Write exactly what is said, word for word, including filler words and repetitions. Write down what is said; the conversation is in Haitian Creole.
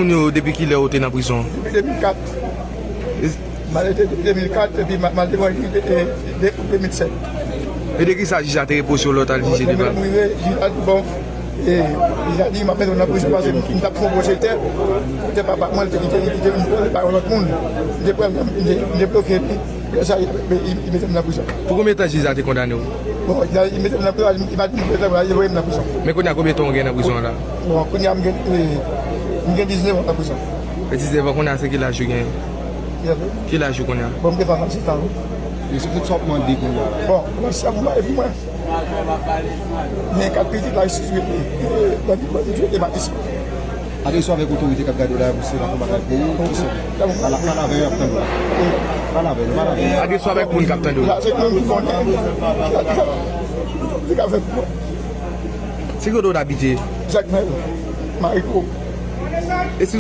Moun yo, depi kilè ou te nan prizon? Depi de mil kat. M arete depi de mil kat, epi m a- m al devan jij de, de, de, de mil sèt. E de kisa jij la te reproche w lè w t al jije devan l? Mwen rive, jij la di, bon, e, jij la di, m ap mete w nan prizon paske m t ap fè yon pwojè tè, tè papa mwen, li te kite, li kite vin pran li pa yon lòt moun. M te pran l, m te, m te bloke li. Lè sa, li, li, li mete m nan prizon. Pou konbyen tan jij la te kondane w? Bon, li, li mete m nan prizon, li pa di m konbyen tan, li voye m nan prizon. Men kounye a, konbyen tan w gen nan prizon an la? Bon, kounye a, m gen, e, m gen diznèf an nan prizon. E diznèf an, kounye a, se ki laj ou gen? Ki laj ou kounye a? Bon, m gen swasannsèt an, wi. E se tout sa w ap mande kounye a la? Bon, mwen, sa pou mwen, pou mwen. Men kat pitit la, isi, wi, wi, wi, wi, wi, wi, wi, wi, wi. Adrese w avèk otorite k ap gade w la, pou se la pou bagay pou ou, ki se. Pale, pale avè yo, y ap tande w la. Pale avè yo, pale avè yo. Adrese w avèk moun k ap tande w la. La, se moun ki konnen. Ki ka fè pou mwen. Se kote w t abite? Jakmèl, Marigo. E si